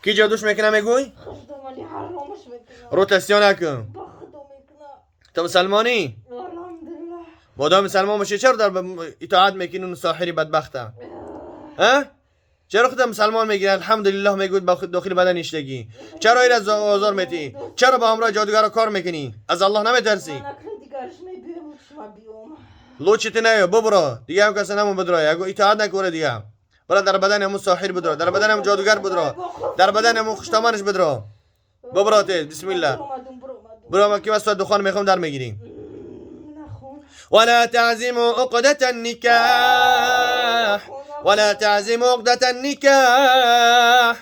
Ки ҷодуш мекуна, мегӯй? Хушдомани ҳаромаш мекунам. Рӯ тасиё накун. Ба худо мекунам. Ту мусалмонӣ? Алҳамдулиллаҳ. Модам мусалмон бошӣ, чаро дар итоат мекунӣ он соҳири бадбахта? Ҳа? Чаро худат мусалмон мегирӣ, алҳамдулиллаҳ мегӯй, ба худ дохили бадан иштагӣ? Чаро ира озор метӣ? Чаро ба ҳамроҳи ҷодугаро кор мекунӣ? Аз Аллоҳ наметарсӣ? Ман акнун дигарш мебиём, шума биём. Лучше ти наё, бубро. Дига ҳам каса намон бидро. Яго итоат накура дига. Бара дар бадани ҳамун соҳир бидро, дар бадани ҳамун ҷодугар бидро, дар бадани ҳамун хуштоманаш бидро. Бубро тез, бисмиллаҳ. Биромадум, биромадум. Бро, ки ман соат духон мехоҳам, дар мегирӣ. Нахон. ولا تعزموا عقدة النكاح، ولا تعزموا عقدة النكاح،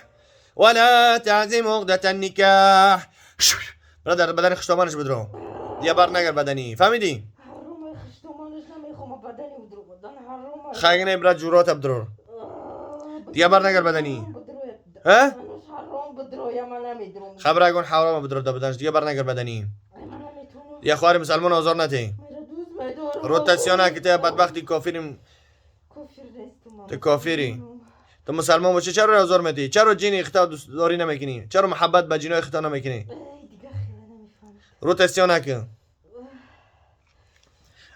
ولا تعزموا عقدة النكاح. برا در بدن خوشتامانش بدرو، دیگه بر نگر بدنی، فهمیدی؟ ҳаромай, хуштоманаш намехоҳам, бадани удромадан ҳаромай. خنگ برا جورات بدرو، دیگه بر نگر بدنی. ҳа؟ ҳаром бидроя, ман намедурам. خبر اگون حرام بدرو در بدنش، دیگه بر نگر بدنی. Ман наметонам. یه خوار مسلمان آزار نتی. Мера дӯст медорам. رو تسیانه که تو بدبختی کافریم. Кофир нестум. تو کافری. تو مسلمان باشی چرا آزار میدی؟ چرا جین خطا دوست داری نمیکنی؟ چرا محبت به جینای خطا نمیکنی؟ Эй, дига хела намефаҳмам. رو تسیانه نکن.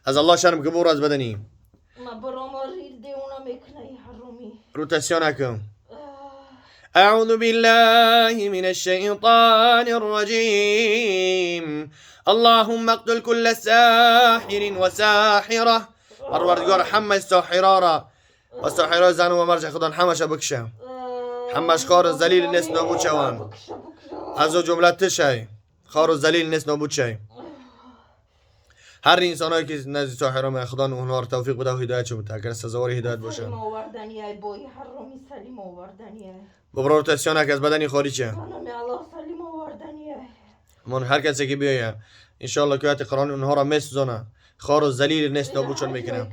از الله شرم که برو از بدنی. Ма барома рил деона мекуна и ҳаромӣ. رو تسیانه نکن. أعوذ بالله من الشيطان الرجيم. اللهم اقتل كل ساحر وساحرة. پروردگار، همه ساحرا را و ساحرا زن و مرد خدا همش بکشه، همش خار ذلیل نیست نابود شوند. بکша, букша. از او جمله تشای خار و ذلیل نیست نابود شای. هر انسانایی که نزد ساحرا می، خدا اونها رو توفیق بده و هدایت بده اگر سزاوار هدایت باشن. Салим оварданиай, бои ҳаромӣ, салим оварданиай. ببرو تسیانه که از بدنی خارج شه. Ба номи Аллоҳ, салим оварданиай. من هر کسی که بیایه، انشالله که آیت قرآن اونها را میسوزانه، خار و ذلیل نیست نابودشون میکنه. خیلی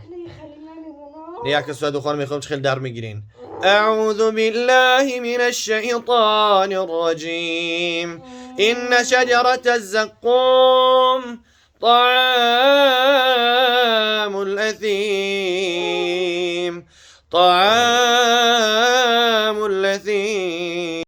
نمیمونم. یک سوره دخان میخوام، خیلی در میگیرین. اعوذ بالله من الشیطان الرجیم. ان شجرة الزقوم طعام الاثیم، طعام